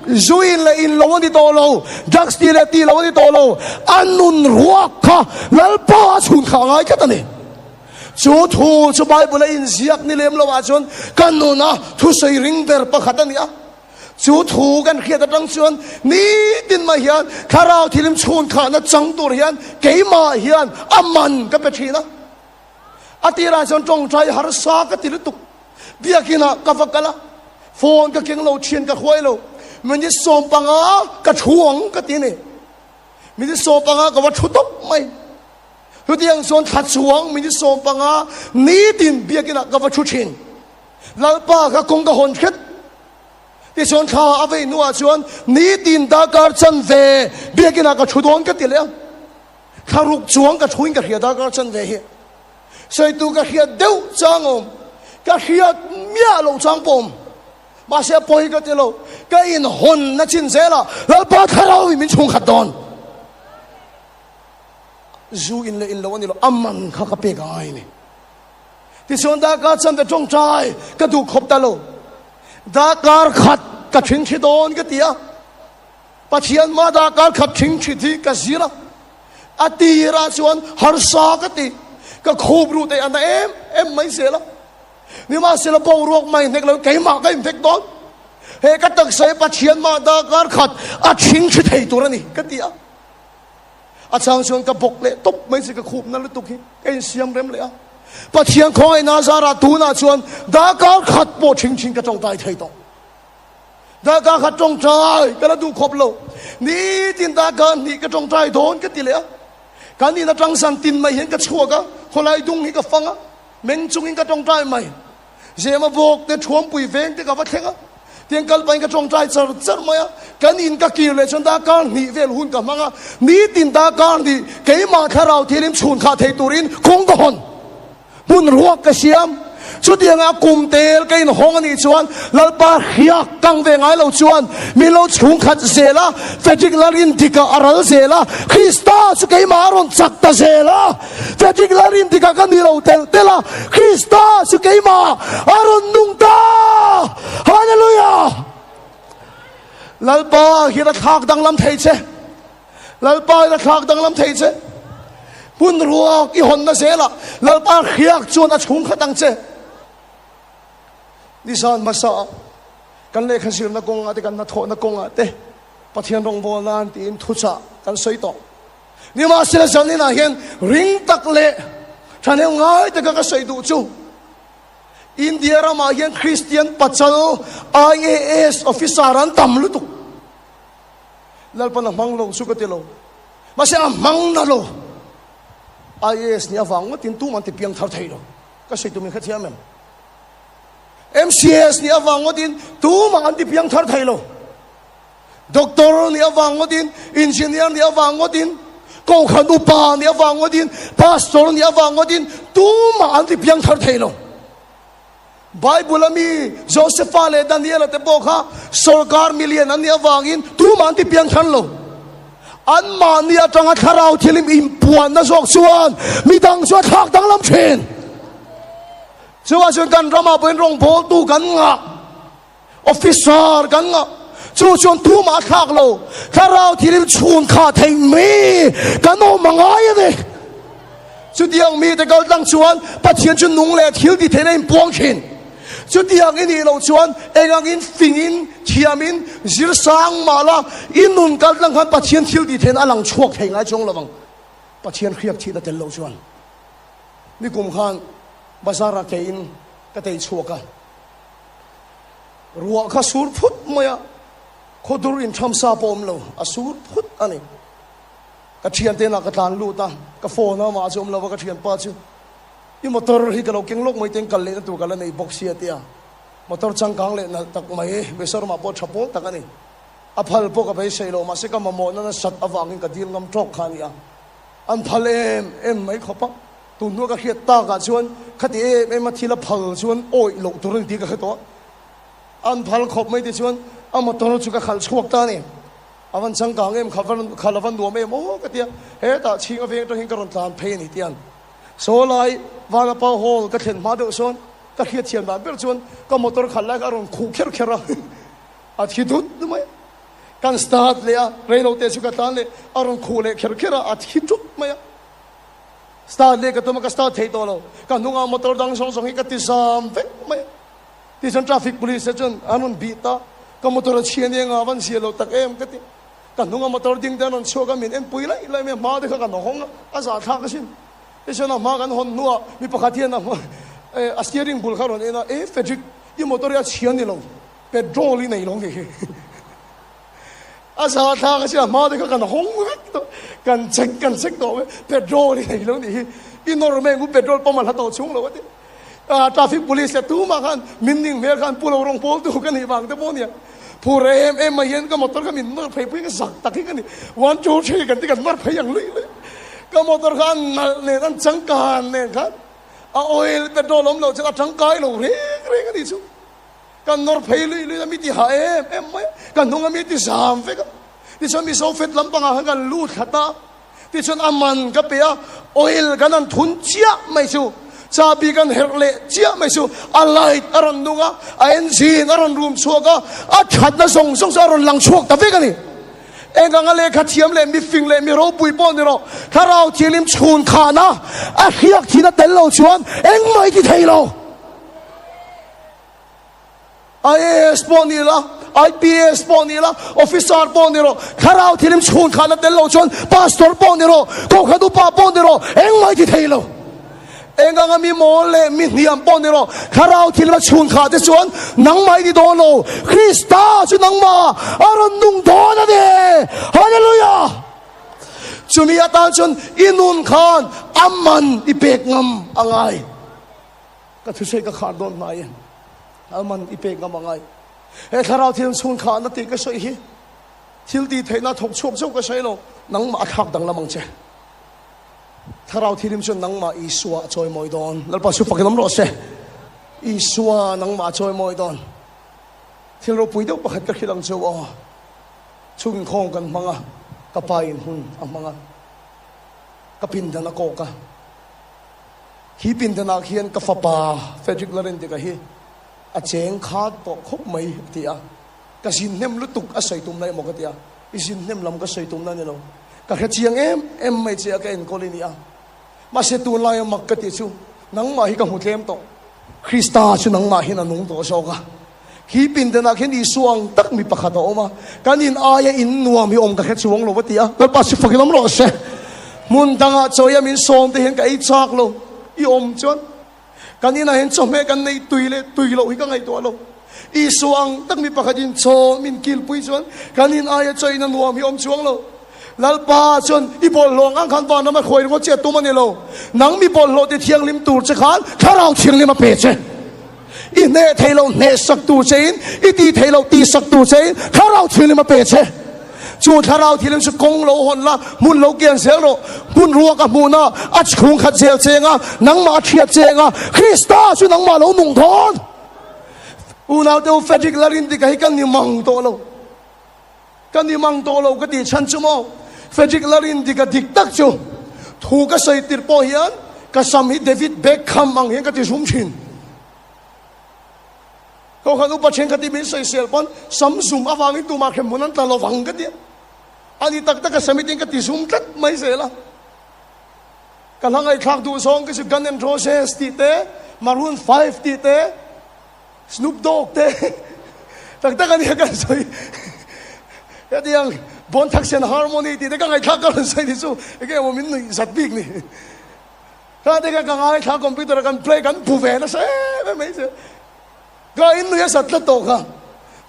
Zu in leh in lo a ni tawh lo, drugs tih leh tih lo a ni tawh lo, a nun ruak kha Lalpa a chhun kha a ngai tlat a ni. Chu thu chu Bible a inziak ni lem lo ah chuan ka nuna thusawi ring ber pakhat a ni a. Chu thu kan hriat atang chuan nitin mai hian thlarau thilim chhun khahna chang tur hian keimah hian a man ka pe thin a. A tirah chuan tawngtai harsa ka ti lutuk. Biakinah ka va kal a, phone ka keng lo, thian ka hruai lo. Minute 15 ka thu ang ka ti a ni. Minute 15 ka va thu tawp mai. Chutiang chuan thla chuang minute 15 nitin biakinah ka va thu thin. Lalpa ka kawng ka hawn hret. Tichuan thla a vei hnuah chuan nitin darkar chanve biakinah ka thu dawn ka ti leh a. Thla ruk chuang ka thuin ka hria darkar chanve hi. Sawitu ka hriat deuh chang awm, ka hriat miah loh chang pawh awm. Mahse a pawi ka ti lo, ka inhawnna chin zelah Lalpa thlarau in min chhungkhat dawn. Zu in leh in lo a ni lo, a man kha ka pek a ngai a ni. Tichuan darkar chanve tawngtai ka duh khawp ta lo. Darkar khat ka thingthi dawn ka ti a. Pathian mah darkar khat thingthi hi ka zir a. A tirah chuan harsa ka ti. Ka khup ruh te a na em em mai zel a. Nimahsela boruak mai hnek lo keimah ka inhnek dawn. He ka taksa hi Pathian mah darkar khat a thingthi thei tur a ni ka ti a. A chang chuan ka bawk leh tawp mai che ka khupna lutuk hi ka insiam rem leh a. Pathian khawngaihna zarah tunah chuan darkar khat pawh thing thin ka tawngtai thei tawh. Darkar khat tawngtai ka la duh khawp lo. Nitin darkar hnih ka tawngtai dawn ka ti leh a. Kan in atang zan tin mai hian ka chhuak a, khawlai dung hi ka fang a, meng chungin ka tawngtai mai. Zema vawk te thuampui veng te ka va thleng a, tiang kal pahin ka tawngtai char char mai a, kan in ka kir leh chuan darkar hnih vel hun ka hmang a, nitin darkar hnih keimah thlarau thilim chhun khah thei turin kawng ka hawn. Hmun ruak ka siam. Chutianga kum tel ka inhawng a nih chuan Lalpa hriak kang ve ngai lo chuan min lo chhung khat zel a, Frederick Lalrindika a ral zel a, Krista chu keimah a rawn chak ta zel a. Frederick Lalrindika ka ni lo telh telh a, Krista chu keimah a rawn nung ta! Hallelujah! Lalpa hian a thlak danglam thei che. Lalpa hian a thlak danglam thei che. Hmun ruak i hawnna zelah Lalpa hriak chuan a chhung khat ang che. Nizan hmasa ah kan lehkha zirna kawngah te kan hnathawhna kawngah te Pathian rawngbâwl nan tiin thuchah kan sawi tawh. Nimahsela zaninah hian ring tak leh thahnem ngai taka ka sawi duh chu India ramah hian Kristian pachal IAS officer an tam lutuk. Lalpan a hmang lo chu ka ti lo. Mahse a hmang na lo. IAS nih avang ngawtin tum an ti piang thar thei lo. Ka sawi tum in hrethiam em? MCS nih avang ngawtin tumah an ti piang thar thei lo. Doctor nih avang ngawtin, engineer nih avang ngawtin, kohhran upa nih avang ngawtin, pastor nih avang ngawtin tumah an ti piang thar thei lo. Bible a mi Josepha leh Daniela te pawh kha sorkar milian an nih avangin tumah an ti piang thar lo. Anmahni atanga thlarau thilim inpuanna zawk chuan midang chu a thlak danglam thin. Chuvang chuan kan ramah pawhin rawngbawltu kan ngah. Officer kan ngah chu chuan tumah a thlak lo. Thlarau thilim chhun kha theih mi kan awm a ngai a ni. Chutiang mite kal tlang chuan Pathian chu nung leh thil ti theihna inpuang thin. Chutiang i nih loh chuan engangin fingin thiamin zir sang mah la i nun kal tlang khan Pathian thil ti theihna a lang chhuak thei ngai chuang lo vang. Pathian hriak thihna tel lo chuan. Nikum khan bazar ah keiin ka tei chhuak a, ruah kha sur phut mai a, khawdur intham sa pawh awm lo, a sur phut a ni. Ka thiante inah ka tlan lut a, ka phone a amah chu awm lo va, ka thianpa chu i motor hi ka lo keng lawk mai te in kal lehna tur ka la nei bawk sia tia motor changkang leh nalh tak mai Mizoramah pawh tha pawl tak a ni. A phal pawh ka beisei lo, mahse ka mamawhna nasat avangin ka dil ngam tawk kha a ni a. An phal em em mai khawp a, tun hnua ka hriat takah chuan khati em em a thil a phal chuan awih loh tur a ni tih ka hre tawh a. An phal khawp mai tichuan a motor chu ka khalh chhuak ta a ni. A van changkang em kha van khalh a van nuam em aw ka ti a, hetah chhing a veng atangin ka rawn tlan phei a ni tian saw lai Vanapa Hall ka thlen hma deuh sawn ka hriat thiam dan ber chuan ka motor khalh lai kha a rawn khuh kher kher a, a thi dut mai a. Kan start leh a, reilo te chu ka tlan leh, a rawn khuh leh kher kher a, a thi ṭup mai a. Start leh ka tum a, ka start thei tawh lo. Ka hnungah motor dang zawng zawng hi ka ti zam vek mai a. Tichuan traffic police te chuan an rawn bih ta, ka motor a chhia nia nga van zia lo tak em ka ti. Ka hnunga motor ding te an rawn chhuak a, min en pui laih laih mai a, hma te kha kan hawng a, a zahthlak asin. Tichuan a hma kan hawn hnuah mi pakhat hian a hma a steering bul kha a rawn en a, E Frederick, i motor hi a chhia ni lo. Petrol i nei lo nih hi. A zahthlak a sia hma te kha kan hawng vek tawh kan check kan check tawh mai petrol i nei lo nih hi. I nawr mai ang u petrol pump a hla tawh chhung lo a ti. Ah traffic police leh tumah khan min ning hmel khan pu lo rawng pawl tu ka nih vang te pawh nia. Phur em em mai hian ka motor kha min nawr phei pui ka zak tak hi ka ni. One two three kan ti kan nawr phei ang luih luih. Ka motor kha an nalh nen an changkan nen khan a oil petrol awm loh chuan a tangkai lo reng reng a nih chu. Kan nawr phei luih luih a, mi ti hah em em mai a, ka hnung a mi ti zam vek a. Tichuan Mizo fet lampangah khan kan lut thlat a, tichuan a man ka pe a, oil kan han thun chiah mai chu, chabi kan herh leh chiah mai chu, a light a rawn nung a, a engine a rawn rum chhuak a, a thatna zawng zawng chu a rawn lang chhuak ta vek a ni. Eng anga lehkha thiam leh mifing leh mi ropui pawh ni rawh, Thlarau Thianghlim chhun khana a hriak thin a tel lo chuan engmah i ti thei lo. IAS pawh ni la, IPS pawh ni la, officer pawh ni rawh, thlarau thilim chhun khan a tel lo chuan pastor pawh ni rawh, kohhran upa pawh ni rawh, engmah i ti thei lo. Eng anga mi mawl leh mi hniam pawh ni rawh, thlarau thilim a chhun khah te chuan nangmah i ni dawn lo, Krista chu nangmah a rawn nung dawn a ni. Hallelujah! Chumi atan chuan i nun khan a man i pek ngam a ngai. Ka thusawi ka khar dawn hnai e, a man i pek ngam angai. He thlarau thil chhun khahna tih ka sawi hi thil tih theihna thawk chhuak zauh ka sawi lo, nangmah a thlak danglam ang che. Thlarau thilim chuan nangmah Isua a chawimawi dawn. Lalpa chu fakin awm rawh se. Isua nangmah a chawimawi dawn. Thil ropui deuh pakhat ka hrilh ang cheu aw. Chhungkhawng kan hmang a, ka pa in hun a hmang a, ka pindan a kawk a. Hi pindanah khian ka fapa Frederick Larendika hi a cheng khat tawh khawp mai a ti a, ka zin hnem lutuk a sawi tumna emaw ka ti a, i zin hnem lam ka sawi tumna a ni lo, ka hre chiang em em mai che a ka enkawl i ni a, mahse tunlaia mak ka tih chu nangmah hi ka hmu tlem tawh, Krista chu nangmah hian a nung tawh zawk a, khi pindanah khian Isua ang tak mi pakhat a awm a, kan in aia in nuam hi awm ka hre chuang lo a ti a, Lalpa si fakin awm rawh se. Hmun dangah chawia min sawm te hian ka ei chak lo, i awm chuan kan inah hian chawhmeh kan neih tui leh tui loh hi ka ngaihtuah lo. Isua ang tak mi pakhat in chaw min kilpui chuan kan in aia chawina nuam hi awm chuang lo. Lalpa chuan i bawlhhlawh ang ang khan van rama hruai ringawt che a tum a ni lo. Nang mi bawlhhlawh ti thianghlim tur che khan Thlarau Thianghlim a pe che. I hneh thei lo hneh sak tur che in, i tih thei lo tih sak tur che in Thlarau Thianghlim a pe che. Chu Thlarau Thianghlim chu kawng lo hawn la, hmun lo kian zel rawh. Hmun ruak a hmuhna a chhung khat zel cheng a, nangmah a thiat cheng a, Krista chu nangmah lo nung dawn. Unau te u Frederick Larindika hi ka ni mang tawh lo. Ka ni mang tawh lo ka tih chhan chu maw? Frederick Larindika dik tak chu thu ka sawi tirh pawh hian ka sam hi David Beckham ang hian ka ti zum thin. Kohhran upa thenkhat hi min sawisel pawn sam zum avangin tumah hrem hmun an tla lovang ka ti a. A ni tak tak a sam hi tin ka ti zum tlat mai zel a. Ka hla ngaihthlak duh zawng ka chu Gun N Roses tih te, Maroon 5 tih te, Snoop Dogg te tak tak a nia kan sawi. Hetiang Bon Thaksen Harmony tih te ka ngaihthlak ka rawn sawi ni chu enge emaw min nuih zat bik ni. Kha te kha ka ngaithla computer a kan play kan bu ve nasa em em mai che. Ka in nuih a zat tlat tawh kha.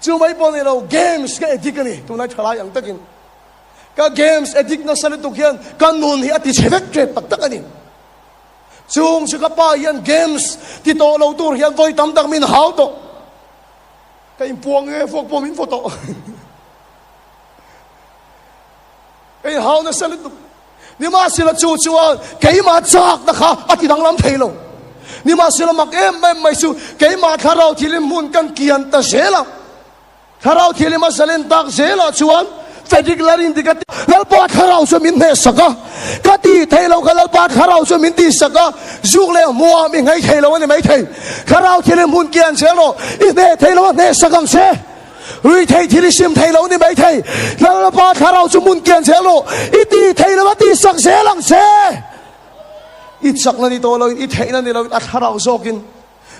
Chu mai pawh ni lo games ka addict a ni tunlai thalai ang takin. Ka games addict nasa lutuk hian ka nun hi a ti chhe vek tep tak tak a ni. Chung chu ka pa hian games ti tawh lo tur hian vawi tam tak min hau tawh. Ka inpuang nge vuak pawh min vaw tawh. Ka inhau nasa lutuk. Nimahsela chu chuan keimah chakna kha a ti danglam thei lo. Nimahsela mak em em mai chu keimah thlarau thilim hmun kan kian ta zel a. Thlarau thilim a zalen tak zelah chuan Frederick Larin ti ka ti. Lalpa thlarau chu min hnehsak a, ka tih theih loh kha Lalpa thlarau chu min tihsak a, zuk leh hmuam i nghei thei lo a ni maithei. Thlarau thilim hmun kian zel rawh, i hneh thei lo a hnehsak ang che. Ruihtheih thil i sim thei lo ni maithei. Lalpa thlarau chu hmun kian zel rawh, i tih theih lo a tihsak zel ang che. I chakna ni tawh loin, i theihna ni loin a thlarau zawkin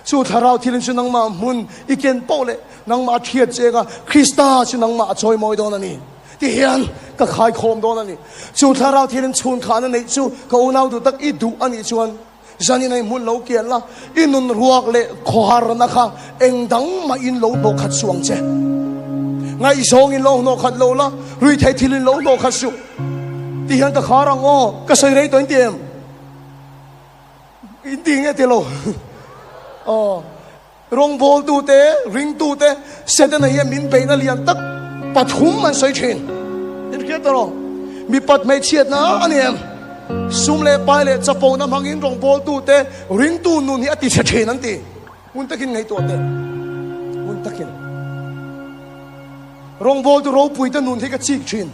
chu thlarau thilin chu nangmah hmun i ken poh leh nangmah a thiat cheng a, Krista chu nangmah a chawimawi dawn a ni. Ti hian ka khaikhawm dawn a ni. Chu thlarau thilin chhunkhahna neih chu ka unau duh tak i duh a nih chuan, Zanin ei hmun lo kian la, i nun ruak leh khawharna kha eng dang mah in lo hnawh khat suh ang che. Ngaihzawng in lo hnawh khat lo la, ruihtheih thil in lo hnawh khat suh. Ti hian ka khar ang aw, ka sawi rei tawh in ti em? In ti nge ti lo? Aw. Rawngbawltute, ringtute Setana hian min beihna lian tak pathum an sawi thin. In hriat tawh lo. Mipat hmeichhiatna a ni em? Sum leh pai leh chapona hmangin rawngbawltute, ringtu nun hi a ti chhe thin an ti. Ngun takin ngaihtuah teh. Ngun takin. Rawngbawltu ropuite nun hi ka chik thin.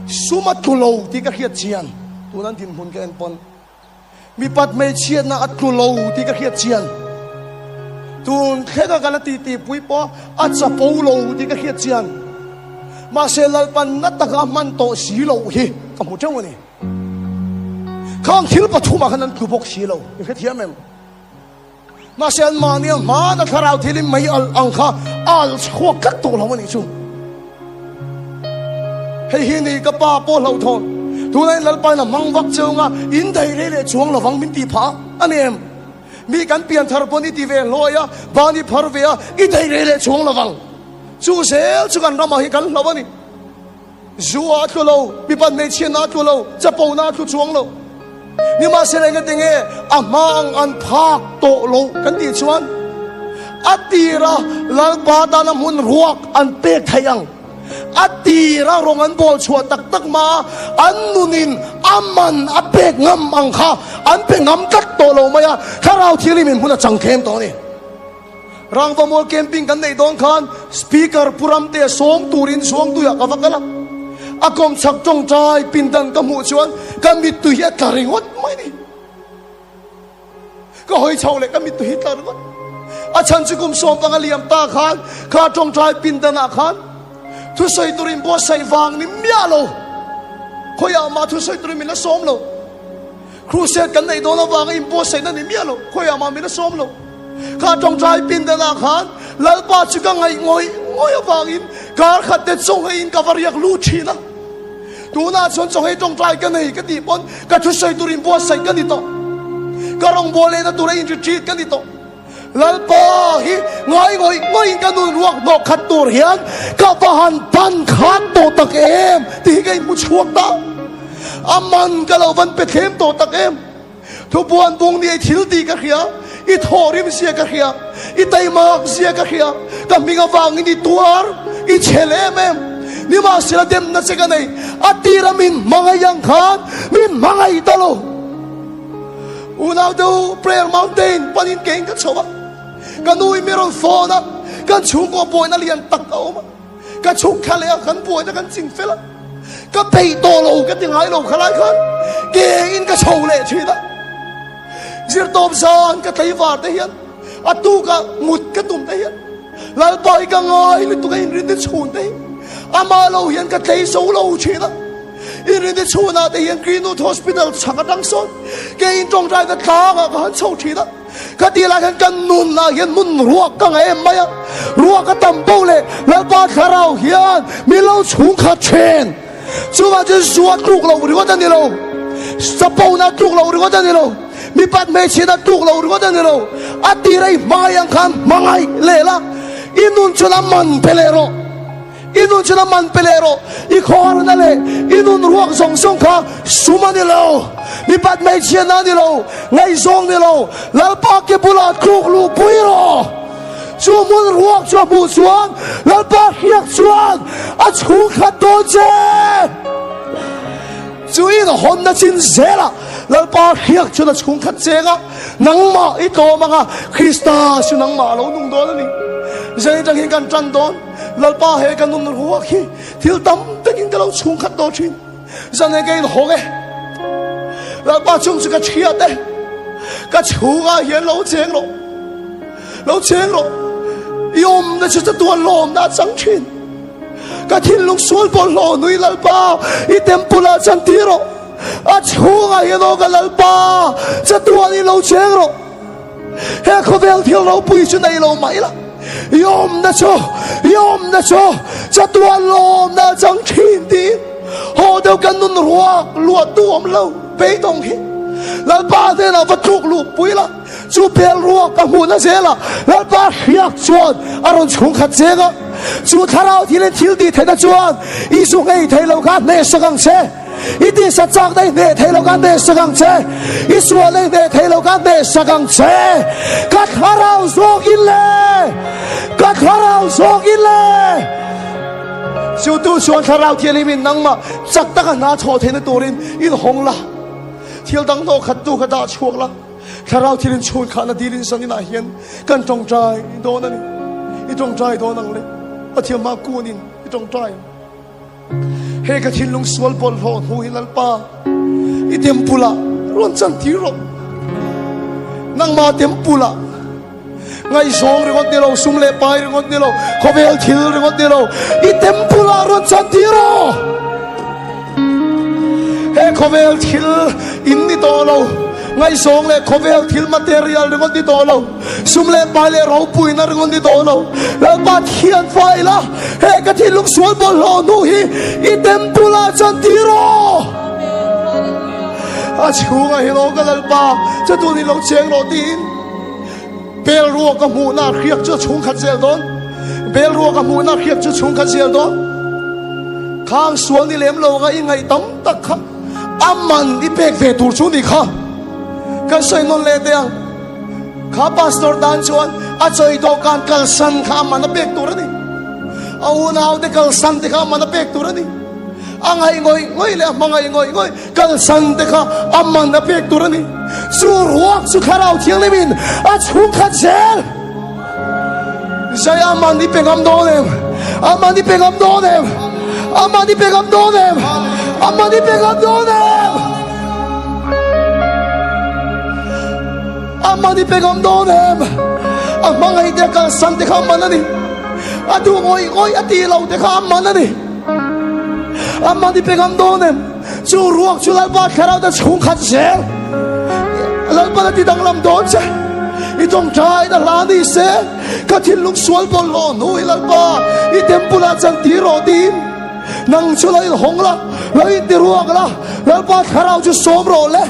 Sum a tlu lo tih ka hriat chian. Tun an dinhmun ka en pawn. Mipat hmeichhiatna a tlu lo tih ka hriat chian. Tun thlenga ka la titi pui pawh a chapo lo tih ka hriat chian. Mahse Lalpan na taka a hman tawh si loh hi ka hmu teuh a ni. Khang thil pathumah khan an tlu bawk si lo. I hrethiam em? Mahse anmahni a hmana thlarau thil in mei alh ang kha a alh chhuak tlat tawh lo a nih chu. Hei hi ni ka pa pawh hlauhthawn. Tunah in Lalpa in a hmang vak cheu nga in daih rei leh chuang lovang min tih phah a ni em? Mi kan pian thar pawn i ti ve hlawi a, ban i phar ve a, i daih rei leh chuang lovang. Chu zel chu kan ramah hi kan hlauh a ni. Zu a tlu lo, mipat hmeichhiatna a tlu lo, chapona a tlu chuang lo. Nimahsela engati nge a hma ang an phak tawh lo kan tih chuan a tira Lalpa tana hmun ruak an pek theih ang. A tira rawng an bawl chhuah tak tak hma an nunin a man a pek ngam ang kha an pe ngam tlat tawh lo mai a, Thlarau Thianghlimin hmun a chang thlem tawh a ni. Rangvamual camping kan neih dawn khan Speaker Pu Ramtea sawm turin Zuangtuiah ka va kal a. A kawmchhak tawngtai pindan ka hmuh chuan ka mittui hi a tla ringawt mai ni. Ka hawi chho leh ka mittui hi tla ringawt. A chhan chu kum 15 liam ta khan kha tawngtai pindanah khan thusawi turin buatsaih vang ni miah lo. Khawiah mah thusawi turin min la sawm lo. Crusade kan neih dawn avanga inbuatsaihna ni miah lo. Khawiah mah min la sawm lo. Kha tawngtai pindanah khan Lalpa chu ka ngaih ngawih ngawih avangin kar khat te chawngheiin ka va riak lut thin a. Tunah chuan chawnghei tawngtai ka nei ka tih pawn ka thusawi tur inbuatsaih ka ni tawh. Ka rawngbâwl lehna tura in retreat ka ni tawh. Lalpa hi ngai ngawih ngawihin ka nun ruak hnawh khat tur hian ka va han pan khat tawh tak em tih hi ka inhmu chhuak ta. A man ka lo van pe thlem tawh tak em. Thubuan bung ni ei thil tih ka hria, i thawhrim zia ka hria, i taimak zia ka hria, ka hming avangin i tuar, i chhel em em. Nimahsela demna che ka nei, a tira min hmangaih ang khan min hmangaih ta lo. Unau deuh Prayer Mountain panin kein ka chho a, ka nu in mi rawn phone a, kan chhungkaw buaina lian tak a awm a. Ka chhuk thla leh a, kan buaina kan ching fel a, ka peih tawh lo ka ti ngai lo khalai khan ke in ka chho leh thin a. Zirtawp zan ka tlaivar te hian a tuka mut ka tum te hian Lalpa hi ka ngai lutuk a inrin te chhun te hi amah lo hian ka tlei zo lo thin a. Inrin te chhunah te hian Greenwood Hospital chhak atang sawn ke in tawngtai na tlangah ka han chho thin a. Ka tih lai hian ka nunah hian hmun ruak ka ngaih em mai a, ruak a tam bo leh Lalpa thlarau hian min lo chhungkhat thin. Chuvang chuan zua tluk loh ringawt a ni lo, chapona tluk loh ringawt a ni lo, mipat hmeichhiatna tluk loh ringawt a ni lo. A tir a i hmangaih ang khan hmangaih leh la, i nun chuan a man pe leh rawh. I nun chuan a man pe leh rawh. I khawharna leh i nun ruak zawng zawng kha sum a ni lo, mipat hmeichhiatna a ni lo, ngaihzawng ni lo, Lalpa ke bulah tluk luh pui rawh. Chu hmun ruak chu a hmuh chuan Lalpa hriak chuan a chhungkhat dawn che. Chu in hawnna chin zelah Lalpa hriak chuan a chhungkhat cheng a, nangmah i tlawm anga Krista chu nangmah a lo nung dawn a ni. Zan atang hian kan tan dawn. Lalpa he ka nun ruak hi thil tam takin ka lo chhungkhat tawh thin. Zan he ka inhawng e. Lalpa chung chu ka thiat e. Ka chhungah hian lo cheng rawh. Lo cheng rawh. I awmna chu chatuan lawmna a chang thin. Ka thinlung sual pawh hlawh nui Lalpa i temple ah chan tir rawh. A chhungah hian aw ka Lalpa chatuan i lo cheng rawh. He khawvel thil ropui chu nei lo mah ila, i awmna chu, i awmna chu chatuan lawmna a chang thin tiin haw deuh kan nun ruak luahtu awm lo beidawng hi Lalpa hnenah va tluk luh pui la, chu bel ruak a hmuhna zelah Lalpa hriak chuan a rawn chhungkhat cheng a, chu thlarau thilin thil tih theihna chuan i zu nghei thei lo kha hnehsak ang che. I tisa chak na i hneh thei lo ka hneh sak ang che. I sual na i hneh thei lo ka hneh sak ang che. Ka thlarau zawk in le. Ka thlarau zawk in le. Chu tu chuan thlarau thianghlim in nangmah chak taka hna chhawh theihna turin in hawng la. Thil dang hnawh khat tu kha dah chhuak la. Thlarau thil in chhun khahna dil in san inah hian kan tawngtai dawn a ni. I tawngtai dawn ang le. Pathian hma kun in i tawngtai ang. He ka thinlung sual bawlhhlawh hnu hi Lalpa, i temple ah rawn chan tir rawh. Nangma temple ah ngaihzawng ringawt ni lo, sum leh pai ringawt ni lo, khawvel thil ringawt ni lo, i temple ah rawn chan tir rawh. He khawvel thil in ni tawh lo, ngaihzawng leh khawvel thil material ringawt ni tawh lo. Sum leh pai leh ropuina ringawt ni tawh lo. Lalpa thian fai la, he ka thinlung sual bawlhhlawh hnu hi i temple ah chuan ti rawh. A chhungah hi lo ka Lalpa, chatuan in lo cheng rawh tiin bel ruak a hmuhna hriak chu a chhungkhat zel dawn. Bel ruak a hmuhna hriak chu chhungkhat zel dawn. Khang sual ni lem lo anga i ngaih tam tak kha a man i pek ve tur chu ni kha. Kan sawi nawn leh teh ang. Kha pastor tan chuan a chawi dawhkan kalsan kha a man a pek tur a ni. A unaute kalsan te kha a man a pek tur a ni. A ngaih ngawih ngawih leh a hmangaih ngawih ngawih kalsan te kha a man a pek tur a ni. Chu ruak chu Thlarau Thianghlimin a chhungkhat zel. Zai a man i pe ngam dawn em? A man i pe ngam dawn em? A man i pe ngam dawn em? A man i pe ngam dawn em? A man i pe ngam dawn em? A hmangaih te a kalsan te kha a man a ni. A duh ngawih ngawih a tih loh te kha a man a ni. A man i pe ngam dawn em? Chu ruak chu Lalpa thlarau te chhungkhat zel. Lalpa a ti danglam dawn che. I tawngtai na hla ni se ka thinlung sual bawlhhlawh hnu hi Lalpa i temple ah chan ti rawh tiin Nang chu lo inhawng la, lo inti ruak la, Lalpa thlarau chu sawm rawh le.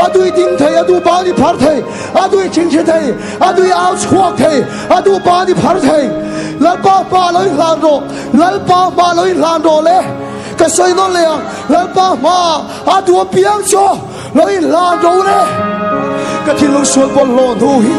A dui ding thei, a duh ban i phar thei, a dui thingthi thei, a dui au chhuak thei, a duh ban i phar thei. Lalpa hma lo inhlan rawh, Lalpa hma lo inhlan rawh le. Ka sawi nawn leh ang, Lalpa hma a duh apiang chu lo inhlan rawh le. Ka thinlung sual bawlhhlawh hnu hi.